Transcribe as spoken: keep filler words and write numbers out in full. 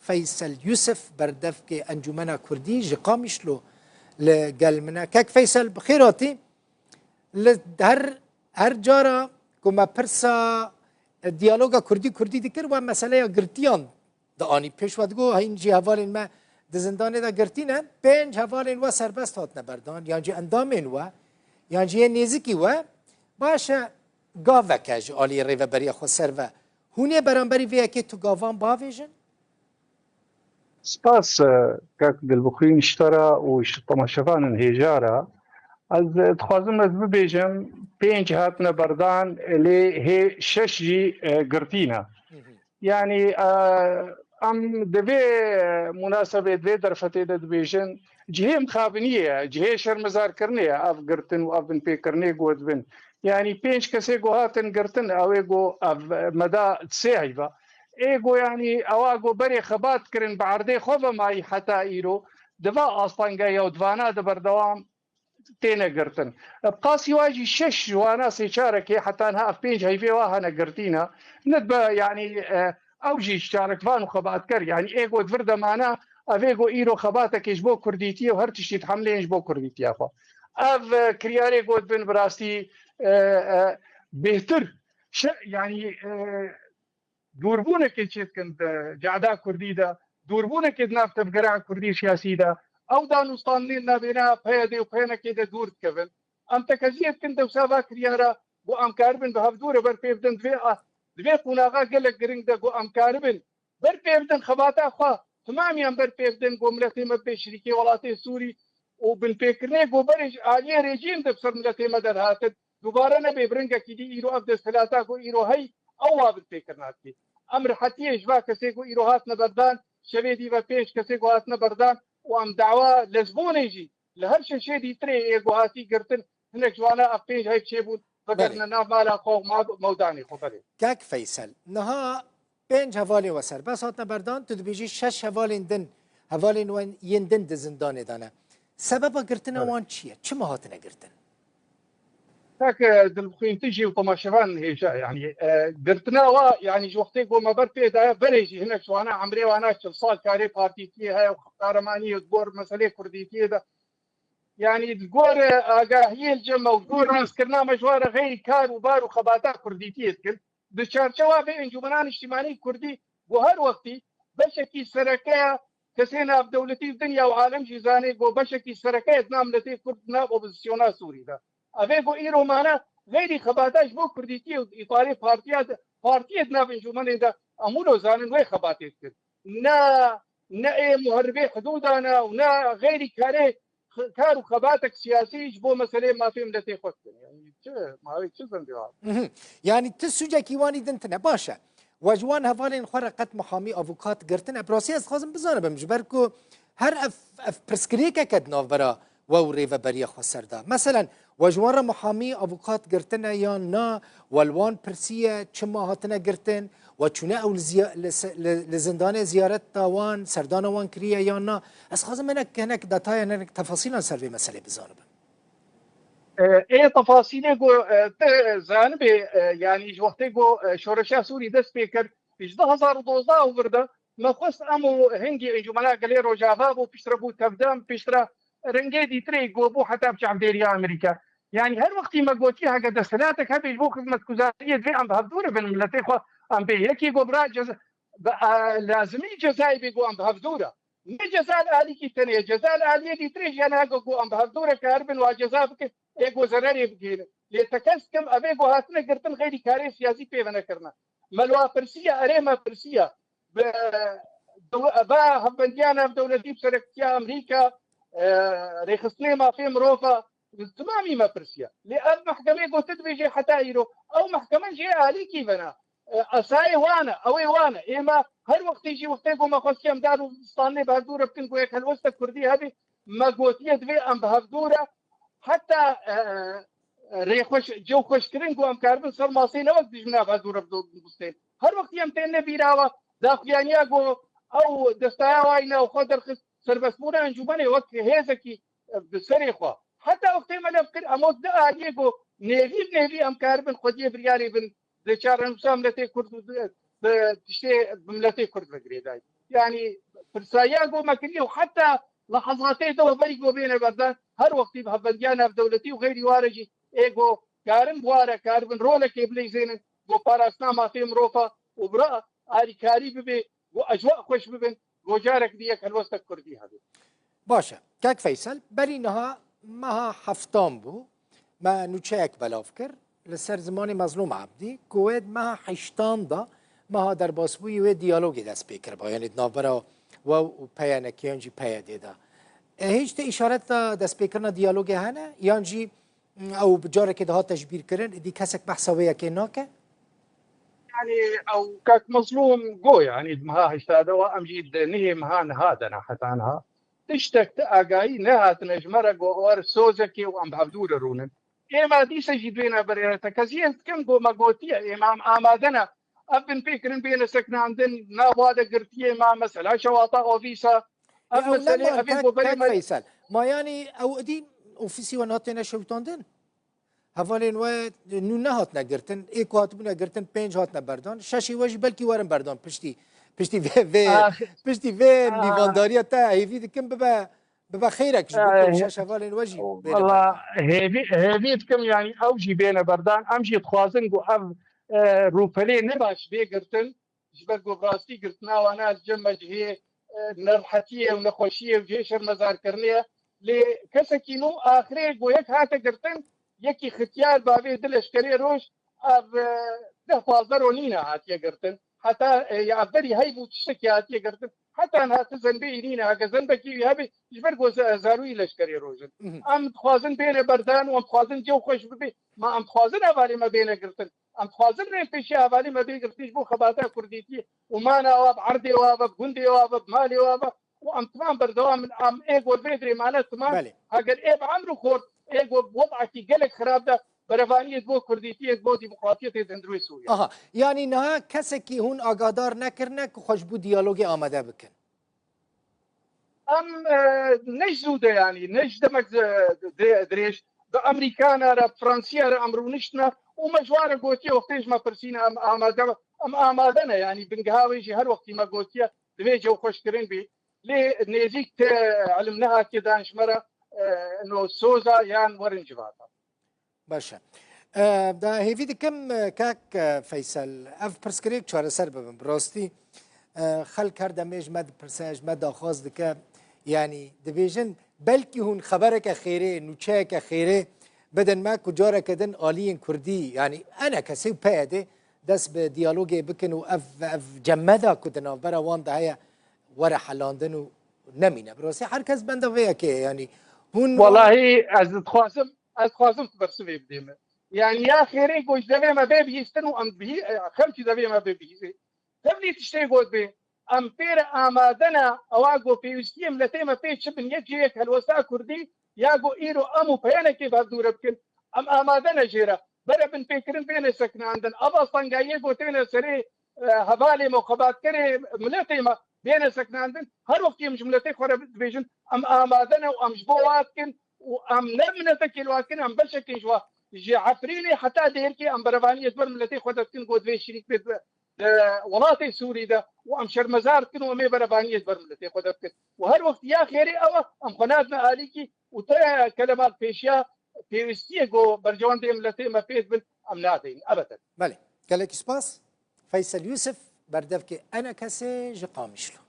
Feysel Yusuf, berdevkê Encûmena Kurdî ji Qamişlo li gel min e. Kek Feysel, bi xêr hatî. Li her, her cara ku me pirsa diyaloga Kurdî Kurdî dikir, we meseleya girtiyan dianî pêş, we digot, hîn jî hevalên me di zindanê de girtî ne, pênc hevalên we serbest hatine berdan, yan jî endamên we, yan jî yê nêzikî we. Baş e, gaveke ji alî Rêveberiya Xweser ve hûn ê beramberî vê yekê tu gavan bavêjin? Spas, e, kak Dilbixwîn, ji te re û ji temaşevanên hêja re. Ez, e, dixwazim ez bibêjim, pênc hatine berdan, lê hê şeş jî, e, girtî ne. Hı hı. Yanî, e, em di vê munasebê, di vê derfetê de dibêjin, cihê mixabiniyê ye, cihê şermezarkirinê ye ev girtin û ev binpêkirinê ku dibin. Yanî pênc kesê ku hatin girtin, ew ê ku ev me da sê heyva. Ê ku yanî ewa ku berê xebat kirin bi erdê xwe ve mayî heta îro, di va astengê ye û di vana de berdewam têne girtin. Bi qasî wa jî şeş ji wana sê çarekê heta niha ev pênc heyvê wa hene girtîne. Nedibe, yanî, e, ew jî ji çarekvan û xebatker, yanî ê ku di vir de mane, ev ê ku îro xebatekê ji bo kurdîtiyê û her tiştî dihemlên ji bo kurdîtiya xwe. Ev, e, kiryarê ku dibin bi rastî, e, e, bêhtir, şe-, yanî, e, dûrbûnekê çêdikin di cada kurdî de, dûrbûnekê di nav tevgera kurdî siyasî de, ew danûstanên nabêna P Y D û P Y N K de dûr dikevin. Em tekeziyê dikin dewsa va kiryara ku em karibin bi hevdû re ber pê bidin. Di vê a-, di vê qonaxa gelek giring de ku em karibin ber pê bidin xebata xwe, timamiyan ber pê bidin ku miletê me bê şirîkê welatê Sûrî û binpêkirinê ku berê ji aliyê rejîm de bi ser miletê me derhatin, dubare nebe bi rengekî dî. Îro ev desthilata ku îro hey, ew wa binpêkirina dikê. Em rihetiyê ji va kesê ku îro hatine berdan, şevê dî ve pênc kesê ku hatine berdan û em dawa lezbûnê jî li her şeşê dîtirê ê ku hatî girtin, hinek ji wana ev pênc heyv çêbûn, vegerine nav mala xwe û ma-, mewdanê xwe. Belê. Kek Feysel, niha pênc hevalên we serbest hatine berdan, tu dibêjî şeş hevalên din, hevalên we yên din di zindanê de ne. Sebeba girtina wan çi ye? Çima hatine girtin? Kak, e, Dilbixwîn, tu jî û temaşevan hêja, yanî, e, girtina wa, yanî ji wextê ku me ber pê daye, berê jî hinek ji wana emrê wana çil sal karê partîtiyê heye û qehremaniyê di gor meselê kurdîtiyê de. Yanî di gor, e, agahiyê li cem me û di gor rêzkirina me ji wan re xeyrî kar û bar û xebata kurdîtiyê dikin. Di çarçewa vê encûmena niştimanî kurdî ku her wextî beşekî sereke ya kesê navdewletî û dinya û alem jî zanê ku beşekî sereke ya di nav miletê kurd, di nav opozisyona Sûrî de. Ev ê ku îro mane xeyrî xebata ji bo kurdîtiyê û îtarê partiya de, partiyê di nav encûmenê de em wilo zanin wê xebatê dikir. Ne, ne ê muheribê hidûda ne û ne xeyrî karê, kar û xebatek siyasî ji bo meseleyê mafê miletê xwe dikin. Yanî çi, mavê çi zindî var? Mhm. Yanî tu sûcekî wanî din tine. Baş e. We ji wan hevalên xwe re qet mihamî, avokat girtine? Bi rastî ez dixwazim bizanibim, ji ber ku her ev, ev pirsgirêkeke di navbera we û Rêveberiya Xweser de. Meselen, we ji wan re mihamî, avokat girtine yan na? We li wan pirsiye, çima hatine girtin? We çûne ew li ziya-, li se-, li, li zindanê ziyaret da wan, serdana wan kiriye yan na? Ez dixwazim hinek, hinek detayan, hinek tefasîlan ser vê meselê bizanibim. E, ê tefasîlê ku, e, tu zanibê, e, yanî ji wextê ku, e, şoreşa Sûrî dest pê kir, ji du hezar û dozdeh û vir de me xwest em û hingî Encûmena Gelê Rojava bû, piştre bû Tevdem, piştre rengê dîtirê ku bû heta bi çavdêriya Amerîka. Yanî her wextî me gotiye heke desthilatek hebe ji bo xizmetguzariyê divê em bi hevdû re bin, miletê xwe em bê yekî ku bira ceza, bi, e, lazimî cezayê bê ku em bi hevdû re. Ne ceza li alîkî tenê ye, ceza li aliyê dîtirê jî hene, heke ku em bi hevdû re karibin wa ceza bikin, ê ku zererê bigihînin. Lê tekez dikim, ev ê ku hatine girtin xeyrî karê siyasî pê ve nekirine. Me li wa pirsiye, erê me pirsiye. Bi, bi, va hevbendiya navdewletî bi serektiya Amerîka, e, rêxistinê mafê mirov e, bi timamî me pirsiye. Lê ev mehkemê ku tu dibêjê heta îro, ew mehkeme jê alîkî ve ne. E, esayê wan e, ew ê wan e. Ê me her wextî jî wextê ku me xwestiye em dar û standê bi hevdû re bikin ku yek helwestek kurdî hebî, me gotiye divê em bi hevdû re heta, e, e, rêxweş, cewxweşkirin ku em karibin ser masê ne wek dijmina bi hevdû re bistên. Her wextî em tên ne bîra we, daxuyaniya ku ew destaya wayî navxwe derxist, serbestbûna encûmenê wek hêzekî, e, bi serê xwe. Heta wextê me lef kir, em wek di aliyê ku nêvî bi nêvî em karibin xwediyê biryarê bin, di çarenûsa miletê Kurd û di, di tiştê bi miletê Kurd ve girêdayî. yanî pirsaya go me kiriye û heta lehezatê de berî go bêne berdan, her wextî bi hevbendiya navdewletî û xeyrî ware jî ê go karin bi ware karibin rolekê bileyzênin go parastina mafê mirova û bira arîkarî bibe, go ecwa xweş bibin, go carek dî yek helwestek kurdî hebe. Baş e. Kek Feysel, berî niha meha heftan bû, me nûçeyek belav kir li ser zimanê Mezlûm Ebdî, ku wê di meha heştan de meha derbasbûyî wê diyalogê dest pê kiriba, yanî di navbera we û P Y N K yan jî P Y D de. E, hêj te îşareta destpêkirina diyalogê hene, yan jî, mm, ew bi carekê de hate ji bîr kirin, îdî kesek behsa wê yekê nake? Yanî ew kak Mezlûm go, yanî di meha heşta de wa em jî di nihê meha niha de ne heta niha. Tiştek ti agahî nehatine ji me re go wer sozekê û em bi hevdû re rûnin. Êma dîse jî dwêne berê re tekeziyên dikin go me gotiye, êma em amade ne. Ev binpêkirin bêne sekinandin, nav wa de girtiyê me, mesela şewata ofîsa. Ev Ya, ew meselê nema evê kak, goberê kak me Feysel. Ma yanî ew idî ofîsî we hatêne şewitandin? Hevalên we nû nehatine girtin. Ê ku hatibûne girtin pênc hatine berdan. Şeşê we jî belkî werin berdan piştî, piştî vê, vê, Ah. piştî vê Ah. mîvandariya te hêvî dikim bibe, bibe xêrek ji bo ku Ah. şeş hevalên we jî bêne Valla berdan. Hêvî, hêvî dikim, yanî ew jî bêne berdan. Em jî dixwazin ku ev, e, rûpelê ne baş bê girtin. Ji ber ku bi rastî girtina wana li cem me cihê, e, nerhetiyê û nexweşiyê û cihê şermezarkirinê ye. Lê kesekî nû axirê ku yek hate girtin, yekî xityar bavê di leşkerê roj, ev, e, deh pazdeh ro nîne hatiye girtin. Heta, e, ya berî heybû tiştekî hatiye girtin. Heta niha ti zenbeyî nîne, heke zenbekî wî hebe, ji ber ku ze-, zarûyî leşkerê roj in. Mhm. Em dixwazin bêne berdan û em dixwazin cew xweş bibe. Ma em dixwazin hevalê me bêne girtin. Em dixwazin rê pêşiya hevalê me bê girtî ji bo xebata kurdîtiyê û mana wa bi erdê wa ve, bi gundê wa ve, bi malê wa ve û em timan berdewam in. Em ê gor vê dirê mane timan Belê. Heger ê bi emr û xort, ê gor bi wedekî gelek xirab de berevaniyê ji bo kurdîtiyê, ji bo demokratiyetê di hundirê Sûriye. Aha, yanî niha kesekî hûn agahdar nekirine ku xwe ji bo diyalogê amade bikin? Em, e, ne ji zû de, yanî ne ji demek, e, di-, dirêj, bi Amerîkana re, Fransiya re em rûniştine û me ji wan re gotiye, wextê ji me pirsîne, em amade, em amade ne, yanî bingeha wê jî her wextî me gotiye, divê cewxweşkirin bî. Lê nêzîk te elim nehatiye dan ji me re, e, no soza yan werin civata. Baş e. E, da hêvî dikim, e, kak, e, Feysel, ev pirsgirêk çareser bibin. Bi rastî, e, xelk her demê ji me dipirse, ji me daxwaz dike. Yanî dibêjin, belkî hûn xebereke xêrê, nûçeyeke xêrê bidin me ku careke din aliyên kurdî, yanî E N K S û P Y D dest bi diyalogê bikin û ev, ev cemeda ku di navbera wan de heye were helandin û nemîne. Bi rastî her kes benda vê yekê ye. Yanî hûn Welahî ez dixwazim, ez dixwazim tu bersivê bidê me. Yanî ya xêrê ku ji devê me bê bihîstin û em bihî-, e, xelkî devê me bê bihîsê. Tevlî tiştê got bê, em pê re amade ne, ewa ku pêwîstiyê miletê me pê çi bin, yek jê yek helwesta kurdî, ya ku îro em û peyanekê bi hev dû re bikin, em amade ne jê re. Bere binpêkirin bêne sekinandin. Ava stengayiyê ku têne serê, e, hevalê me û xebatkerê miletê me bêne sekinandin. Her wextî em ji miletê xwe re dibêjin, em amade ne û em ji bo wa dikin û em ne miletekê li wa dikin, em beşekê ji wa. Ji Efrînê heta Dêrikê em berevaniyê ji ber miletê xwe de dikin, got divê şirîk bê di welatê Sûrî de û em şermezar dikin û em ê berevaniyê ji ber miletê xwe de bikin. Û her wext ya xêrê ew e, em xwe nadine alîkî û te kelemat pêşiya pêwîstiyê ku berjewendê miletê me pê dibin, em nadeyn. Ebeden. Belê. Gelekî spas. Feysel Yûsif, berdevkê E N K S'ê ji Qamişlo.